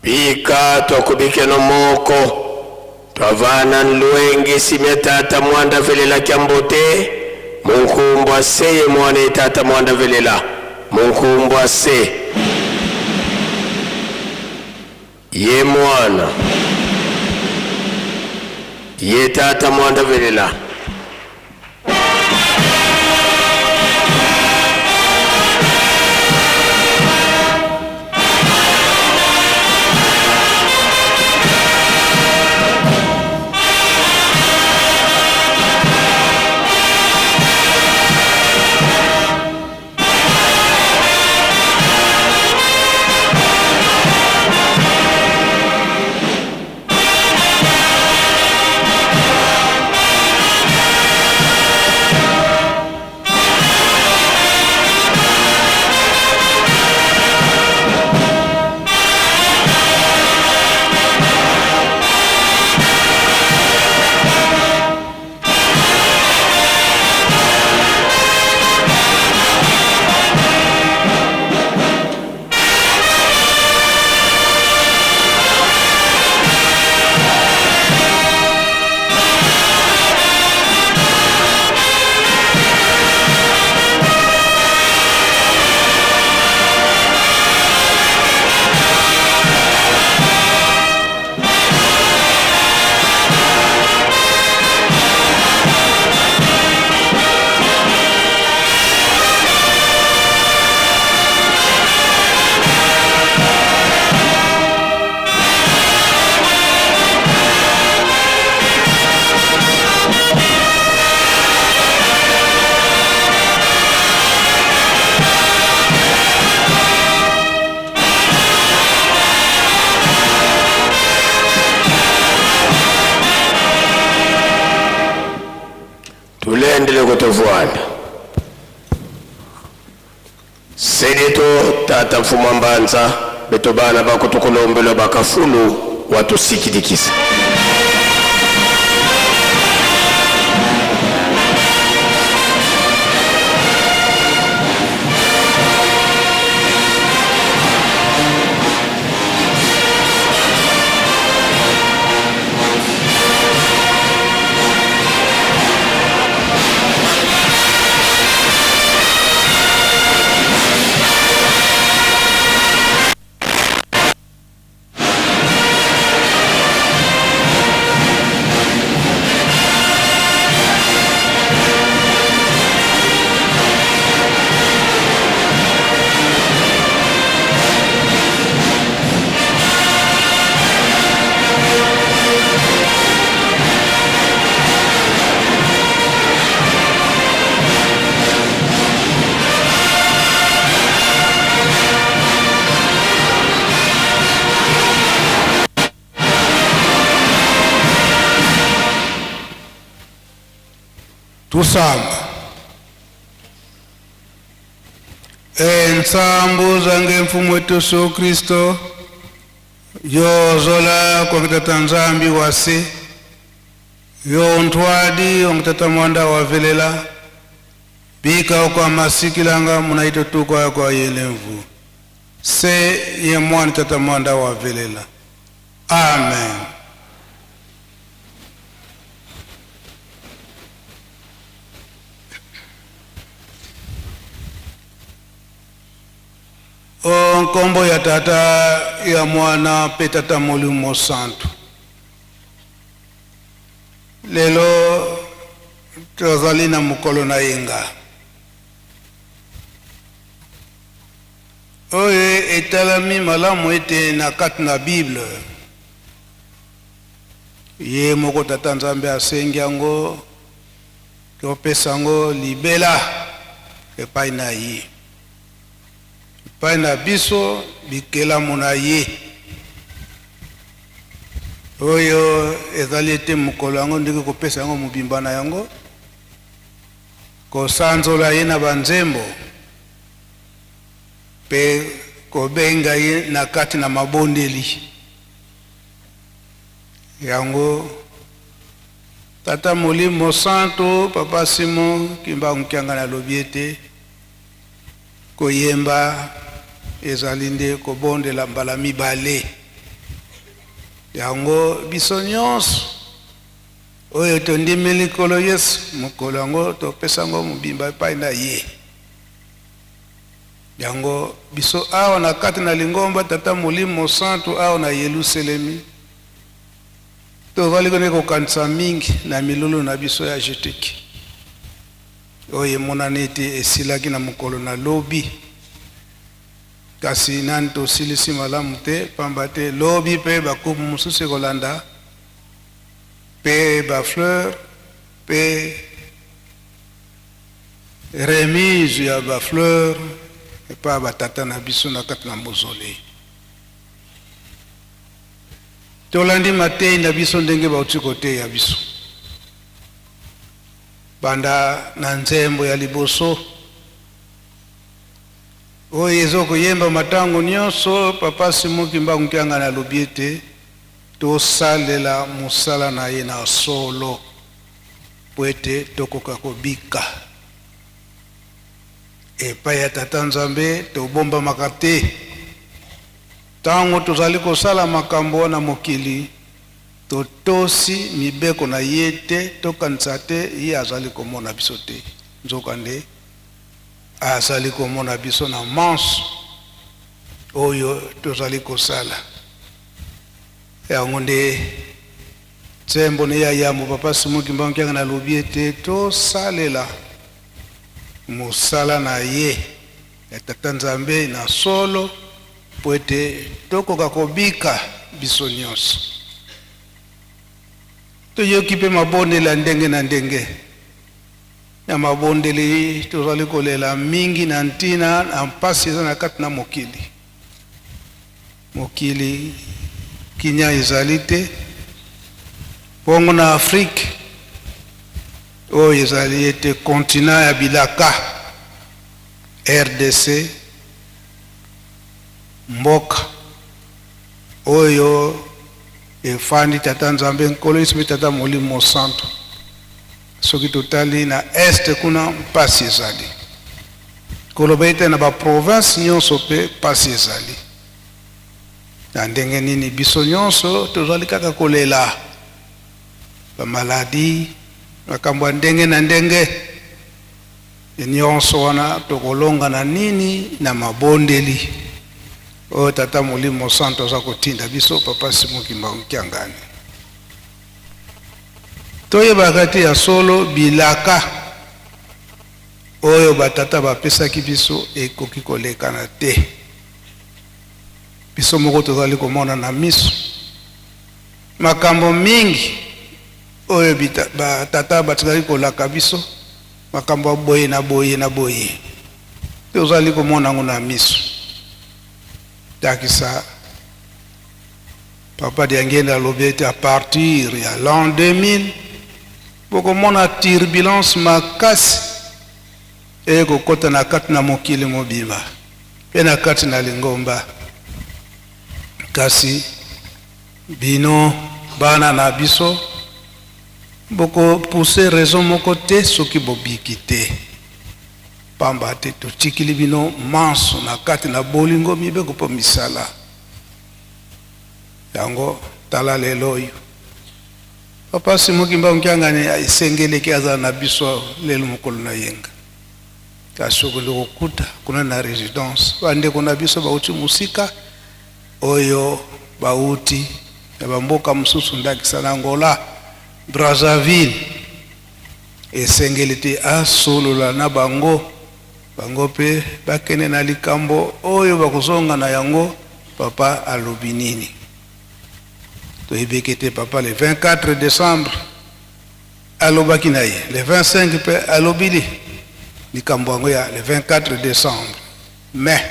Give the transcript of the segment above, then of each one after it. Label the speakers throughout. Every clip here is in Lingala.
Speaker 1: Bika twakubikeno moko twavana nlwengi simya tata mwanda velela kyambote munkumbwa seye mwana ye tata mwanda velela munkumbwa se ye mwana ye tata mwanda velela. Tulendele kutovuana Sedeto tata mfumu wa mbanza beto bana bako tukulombelwa bakafulu watusikidikisa.
Speaker 2: Tusamba. Ensambu zange mfumu wetu Yesu Kristo yozola kwakitata Nzambi wase yo ntwadi ongitata mwanda wavelela bika kwa masikilanga munaito tukwa kwa yelemvu se ye mwana tata mwanda wavelela. Amen. O nkombo ya Tata ya Mwana mpe Tata Molimo Santu. Lelo tozali na mokolo na yenga oyo etalami malamu ete na kati na Bible ye moko Tata Nzambe asengi yango topesa yango libela epai na ye. Epai na biso bikelamu na ye. Oyo ezali ete mokolo yango ndenge kopesa yango mobimba na yango, kosanzola ye na banzembo mpe kobenga ye na kati na mabondeli. Yango Tata Molimo Santu, Papa Simon Kimbangu Kiangani alobi ete Koyemba ezali nde kobondela mbala mibale. Yango biso nyonso oyo tondimeli Nkolo Yesu, mokolo yango topesa yango mobimba epai na ye. Yango biso awa na kati na lingomba Tata Molimo Mosantu awa na Yelusalemi, tozali kone kokanisa mingi na milulu na biso ya jetiki oyo emonani ete esilaki na mokolo na lobi. Kasi nani tosilisi malamu te, pamba te lobi mpe bakupe mosusu ekolanda, mpe ba fleur mpe remise ya ba fleur epai ya batata na biso na kati na mausolee. Tolandi mateyi na biso ndenge bauti koteya biso. Banda na nzembo ya liboso oyo ezo koyembama ntango nyonso, Papa Simon Kimbangu Kiangani alobi ete tosalela mosala na ye na solo mpo ete tokoka kobika. Epai ya Tata Nzambe tobombamaka te. Ntango tozali kosala makambo wana mokili, Totosi mibeko na ye te, tokanisa te ye azali komona biso te. Nzokande, azali komona biso na manso oyo tozali kosala. Yango nde nzembo ne ya yambo Papa Simon Kimbangu Kiangani alobi ete tosalela mosala na ye ya Tata Nzambe na solo mpo ete tokoka kobika biso nyonso. Toyoki mpe mabondeli ya ndenge na ndenge. Na mabondeli tozali kolela mingi na ntina na mpasi eza na kati na mokili. Mokili kinya ezali te. Bongo na Afrike oyo ezali ete continent ya bilaka, RDC, Mboka oyo efandi Tata Nzambe Nkolo Yesu mpe Tata Molimo Mosantu. Soki totali na est kuna mpasi ezali. Koloba ete na ba province nyonso mpe mpasi ezali. Na ndenge nini biso nyonso tozali kaka kolela ba maladi, makambo ya ndenge na ndenge. Nionso wana tokolonga na nini? Na mabondeli oyo Tata Molimo Santu aza kotinda biso. Papa Simon Kimbangu Kiangani, toyebaka te ya solo bilaka oyo batata bapesaki biso ekoki kolekana te. Biso moko tozali komona na miso makambo mingi oyo batata batikali kolaka biso. Makambo ya boye na boye na boye tozali komona yango na miso. Ndakisa, Papa Diangienda alobi ete à partir ya l'an 2000, Bokomona turbulence makasi ekokota na kati na mokili mobimba mpe na kati na lingomba. Kasi bino bana na biso bokopuse raison moko te soki bobiki te, pamba te totikili bino manso na kati na bolingo, mibeko mpo misala yango. Tala lelo oyo Papa Simon Kimbangu Kiangani esengeleki azala na biso lelo mokolo na yenga, kasi okondi kokuta kuna na résidence bandeko na biso bauti mosika, oyo bauti na bamboka mosusu, ndakisa na Angola, Brazzaville. Esengeli te asolola na bango, bango mpe bakende na likambo oyo bakozonga na yango. Papa alobi nini? Toyebiki te. Papa le 24 décembre alobaki na ye, le 25 mpe alobili likambo yango ya le 24 décembre. Mais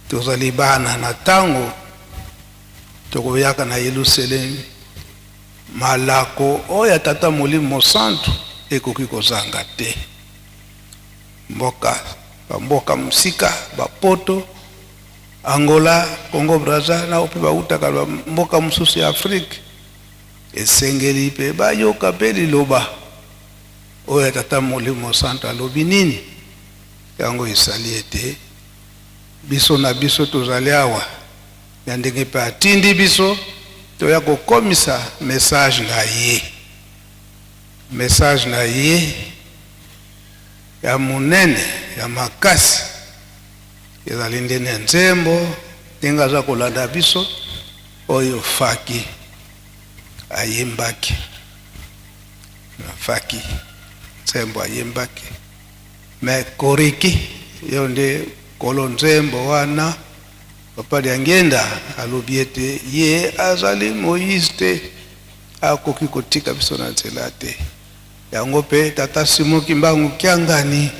Speaker 2: tozali bana na ntango tokoyaka na Yelusalemi, malako oyo ya Tata Molimo Mosantu ekoki kozanga te. Mboka bamboka mosika, bapoto, Angola, Congo Braza, na mpe bautaka bamboka mosusu ya Afrike, esengeli mpe bayoka mpe liloba oyo ya Tata Molimo Santo alobi nini. Yango esali ete biso na biso tozali awa na ndenge mpe atindi biso toya kokomisa message na ye, message na ye ya monene, ya makasi. Ezali nde na nzembo ndenge aza kolanda biso oyo Faki ayembaki, Faki nzembo ayembaki. Me koriki yo nde kolo nzembo wana. Papa Diangenda alobi ete ye azali Moïse te, akoki kotika biso na nzela te. Yango mpe Tata Simon Kimbangu Kiangani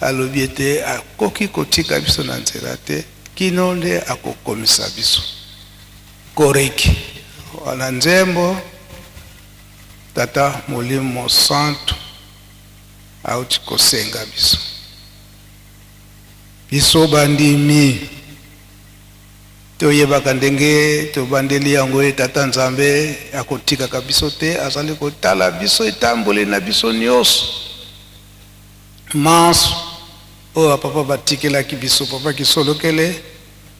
Speaker 2: alobi ete akoki kotika biso na nzela te kino nde akokomisa biso. Koriki wana nzembo Tata Molimo Santu auti kosenga biso, biso bandimi toyebaka ndenge tobandeli yango ye. Tata Nzambe akotikaka biso te, azali kotala biso etamboli na biso nyonso manso oyo bapapa batikelaki biso, Papa Kisolokele,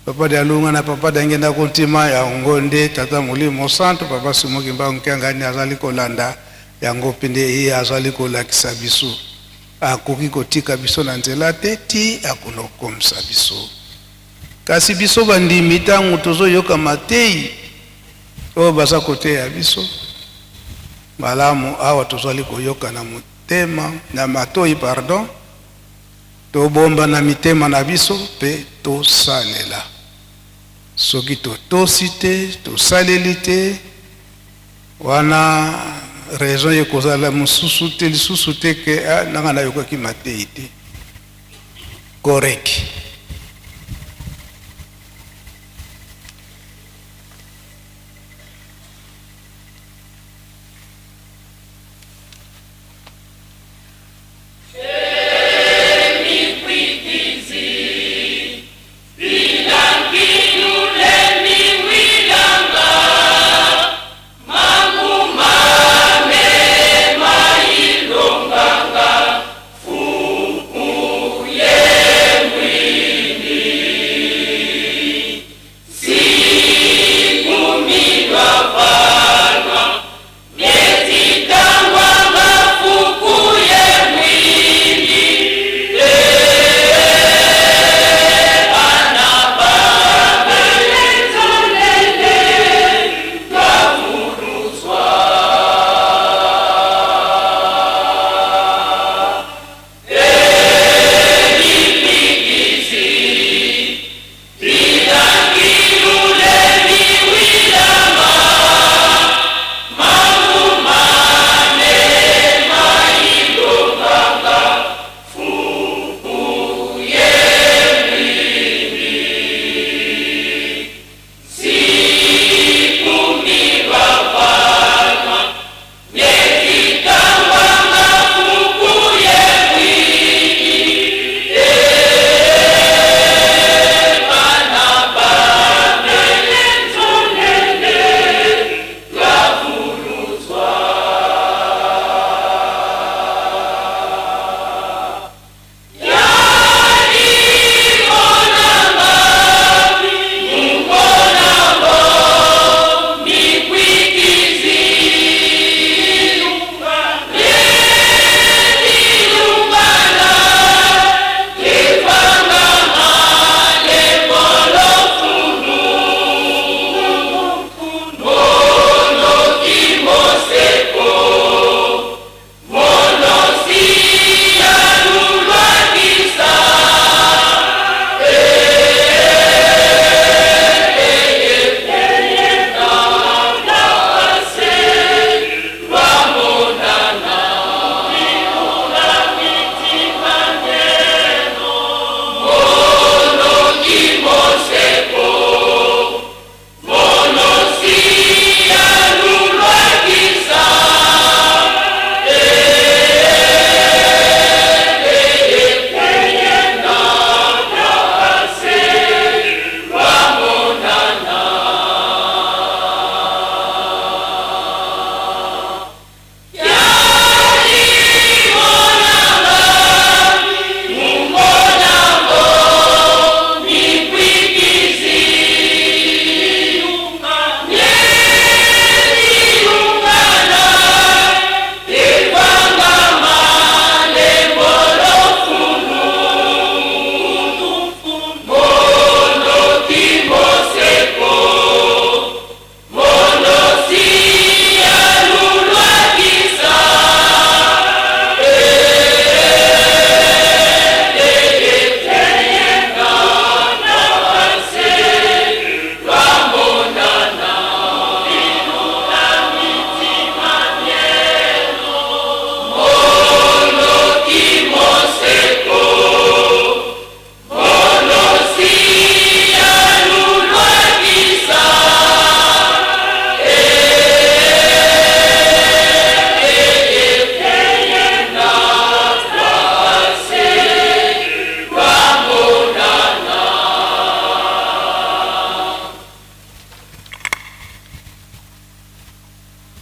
Speaker 2: Papa Dialunga na Papa Dangenda Kontima. Yango nde Tata Molimo Santo, Papa Simon Kimbangu Kiangani azali kolanda yango mpe nde ye azali kolakisa biso. Akoki kotika biso na nzela te ti akonokomisa biso. Kasi biso bandimi, ntango tozoyoka matei oyo baza koteya biso malamu awa, tozali koyoka na motema, na matoi, pardon, tobomba na mitema na biso mpe tosalela. Soki totosi te, tosaleli te, wana raison ekozala mosusu te, lisusu te ke ah, nanga nayokaki matei te. Koreki.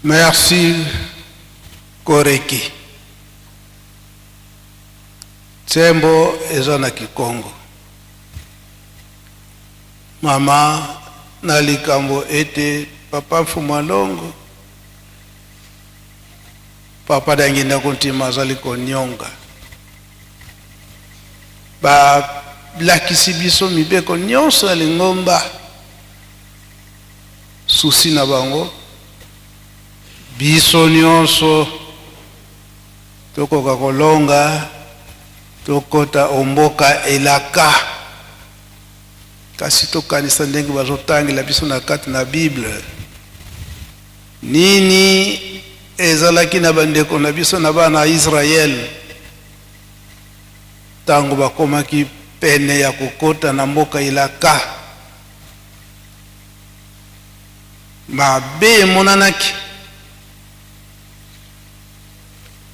Speaker 2: Merci Koreki. Tsembo eza na Kikongo. Mama na likambo ete papa Mfumu Alongo papa Danginda Kuntima azali konyonga balakisi biso mibeko nyonso ya lingomba Souci na bango biso nionso tokoka kolonga tokota o mboka elaka. Kasi tokanisa ndenge bazotangela biso na kati na Bible nini ezalaki na bandeko na biso na bana ya Israël tango bakomaki pene ya kokota na mboka elaka. Mabe emonanaki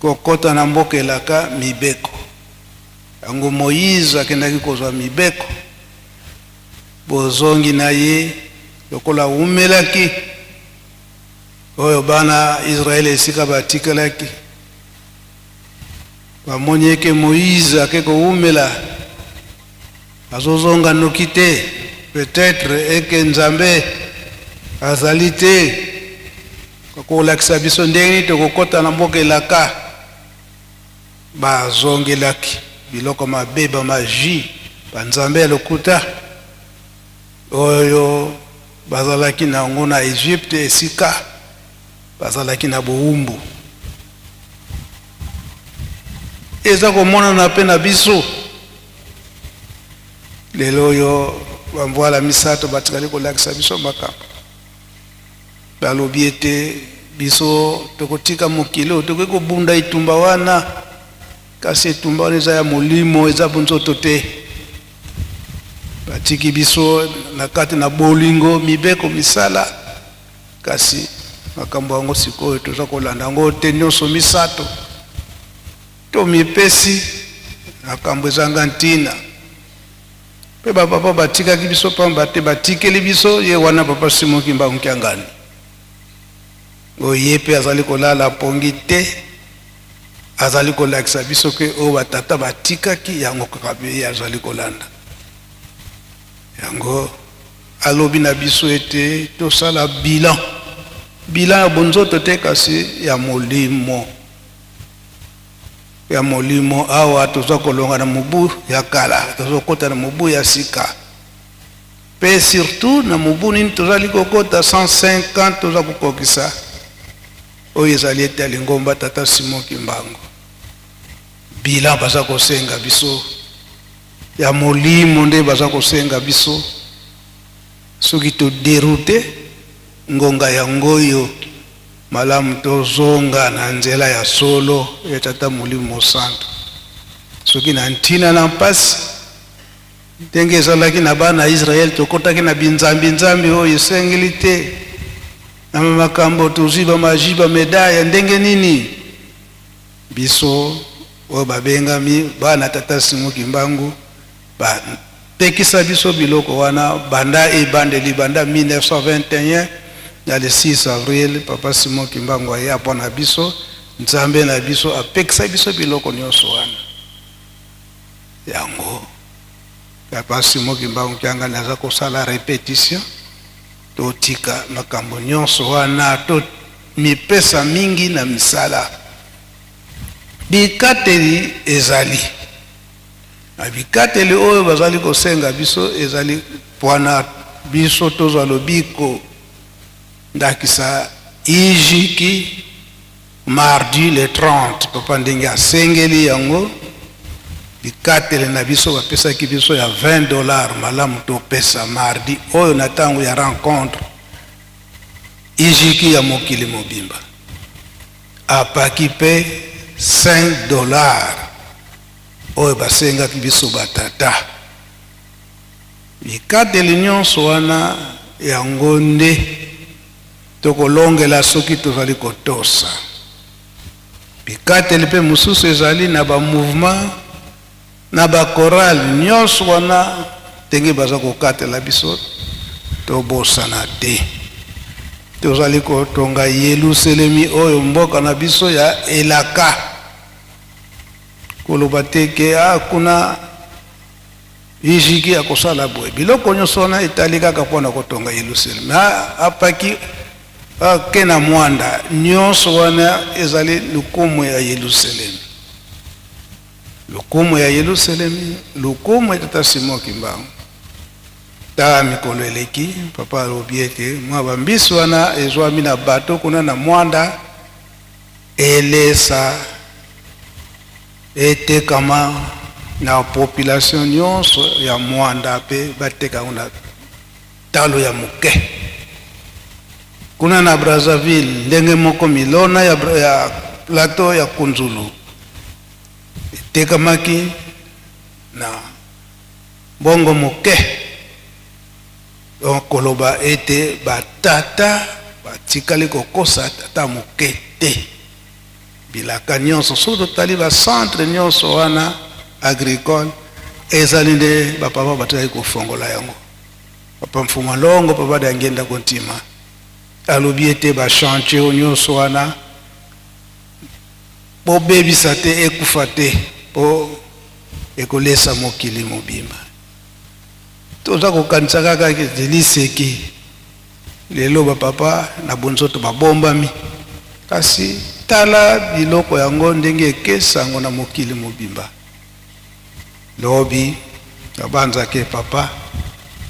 Speaker 2: kokota na mboka elaka mibeko yango. Moïse akendaki kozwa mibeko, bozongi na ye lokola awumelaki oyo bana Israele esika batikalaki, bamoni eke Moïse ake kowumela, Azozonga noki te, peut-etre eke Nzambe azali te kolakisa biso ndenge nini tokokota na mboka elaka. Bazongelaki biloko mabe, ba magie, ba nzambe ya lokuta oyo bazalaki na yango na Egypte esika bazalaki na bowumbu. Eza komonana pe na biso. Lelo oyo bamvwala misato batikali kolakisa biso makambo. Balobi ete biso tokotika mokili oyo, tokoki kobunda etumba wana, kasi etumba wana eza ya molimo, eza bonzoto te. Batiki biso na kati na bolingo, mibeko, misala, kasi makambo yango sikoyo toza kolanda yango te nyonso misato. Tomipesi makambo ezanga ntina. Mpe ba papa batikaki biso pamba te, batikeli biso ye wana papa Simon Kimbangu Kiangani. Oyo ye mpe azali kolala pongi te, azali kolakisa biso ke oyo ba tata batikaki yango kaka mpe ye azali kolanda yango. Alobi na biso ete tosala bilan, bilan ya bonzoto te kasi ya molimo. Ya molimo. Awa toza kolonga na mobu ya kala, tozokota na mobu ya sika, pe surtout na mobu nini tozali kokota, 105 ans toza kokokisa, oyo ezali ete ya lingomba Tata Simon Kimbangu. Bilan baza kosenga biso ya molimo nde baza kosenga biso, soki to deroute ngonga yango oyo. Malamu tozonga na nzela ya solo ya Tata Molimo Mosantu. Soki na ntina na mpasi, ndenge ezalaki na bana ya Israele, tokotaki na binzambi-nzambi oyo esengeli te, na makambo tozwi ba magie, ba medaille ya ndenge nini, biso oyo babengami bana Tata Simon Kimbangu, ba pekisa biso biloko wana banda ebandeli, banda 1921 na le 6 avril, papa Simon Kimbangu aya mpo na biso, Nzambe na biso apekisa biso biloko nyonso wana. Yango papa Simon Kimbangu Kiangani aza kosala repetition, totika makambo nyonso wana, to mipesa mingi na misala. Bikateli ezali. Na bikateli oyo bazali kosenga biso ezali pwana biso tozwa lobiko, ndakisa Ijiki mardi le 30, papa ndenge asengeli yango, bikateli na biso bapesaki biso ya 20 dollars, malamu topesa mardi oyo na tango ya rencontre Ijiki ya mokili mobimba, apaki pe 5 dollars. Oyo basengaki biso ba tata. Bikateli nyonso wana, yango nde tokolongela soki tozali kotosa. Bikateli mpe mosusu ezali na ba mouvement, na ba chorale, nyonso wana ndenge baza kokatela biso, tobosana te. Tozali kotonga Yeluselemi oyo mboka na biso ya elaka. Koloba te ke ah, kuna Ijiki akosala boye. Biloko nyonso wana etali kaka mpo na kotonga Yelusalemi. Apaki ake na mwanda, nyonso wana ezali lokumu ya Yelusalemi. Lokumu ya Yelusalemi, lokumu ya Tata Simon Kimbangu. Ta mikolo eleki, papa alobi ete mwa bambisi wana ezwami na bato kuna na mwanda elesa etekama na population nyonso ya mwanda mpe bateka yango na talo ya moke. Kuna na Brazzaville ndenge moko milona ya plateau ya Kunzulu etekamaki na mbongo moke. Donc koloba ete batata batikali kokosa tata moke te. Bilaka nyonso, soki totali ba centre nyonso wana agricole, ezali nde bapapa batikali kofongola yango. Papa Mfuma Longo, Papa Diangienda Kuntima alobi ete ba chantier oyo nyonso wana bobebisa te, ekufa te, po ekolesa mokili mobimba. Toza kokanisa kaka ete liseki lelo ba papa na bonzoto babombami, kasi tala biloko yango ndenge ekesango na mokili mobimba. Lobi nabanzaki papa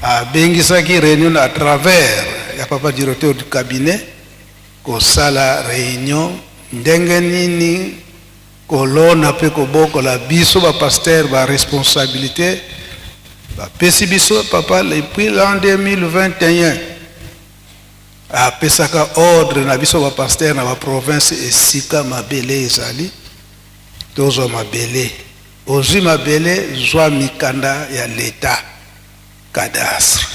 Speaker 2: abengisaki reunion à travers ya papa directeur du cabinet kosala reunion ndenge nini kolona pe kobokola biso ba pasteur ba responsabilite bapesi biso papa depuis l'an 2021 apesaka ordre na biso ba pasteur na ba province esika mabele ezali tozwa mabele ozwi mabele zwa mikanda ya leta cadastre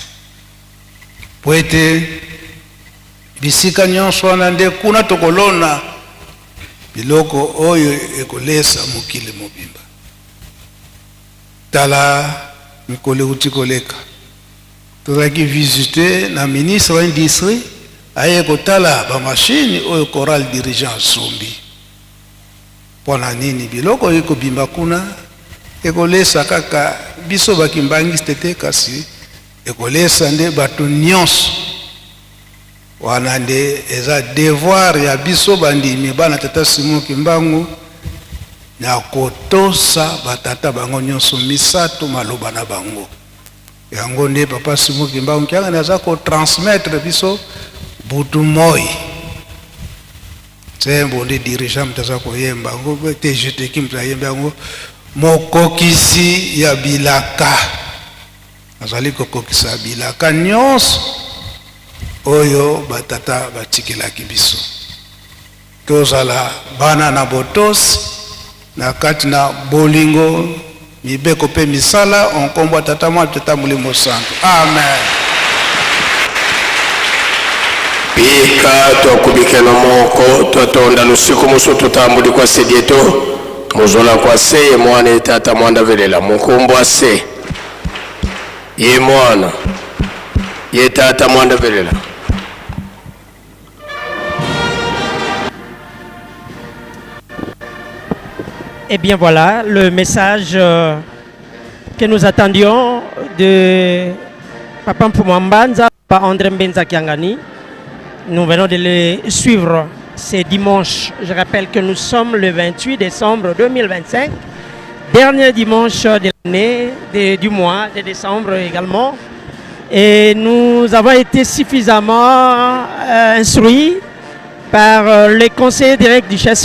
Speaker 2: po ete bisika nyonso wana nde kuna tokolona biloko oyo ekolesa mokili mobimba. Tala mikolo euti koleka, tozalaki visite na ministre wa industrie, aye kotala ba machine oyo chorale dirigeant asombi. Mpo na nini biloko oyo ekobimba kuna ekolesa kaka biso ba kimbanguiste te, kasi ekolesa nde bato nyonso. Wana nde eza devoir ya biso bandimi bana tata Simon Kimbangu na kotosa ba tata bango nyonso misato maloba na bango. Yango nde papa Simon Kimbangu Kiangani aza ko transmettre biso butu moi. Nzembo nde dirigeant moto aza koyemba yango te, jeteki moto ayemba yango, mokokisi ya bilaka. Azali kokokisa bilaka nyonso oyo batata batikelaki biso. Tozala bana na botosi na kati na bolingo, mibeko mpe misala, o nkombo ya Tata, Mwana, Tata Molimo Santu. Amen.
Speaker 1: Bika twakubikeno moko twatonda lusiku musu tutambuli kwa sedieto muzola kwa se ye mwana ye tata mwanda velela mukumbu ase ye mwana ye tata mwanda velela.
Speaker 3: Et bien voilà le message que nous attendions de Papa Mfumu Mbanza, Papa André Mbenza Kiangani. Nous venons de le suivre ce dimanche. Je rappelle que nous sommes le 28 décembre 2025, dernier dimanche de l'année, du mois de décembre également. Et nous avons été suffisamment instruits par les conseillers directs du chef.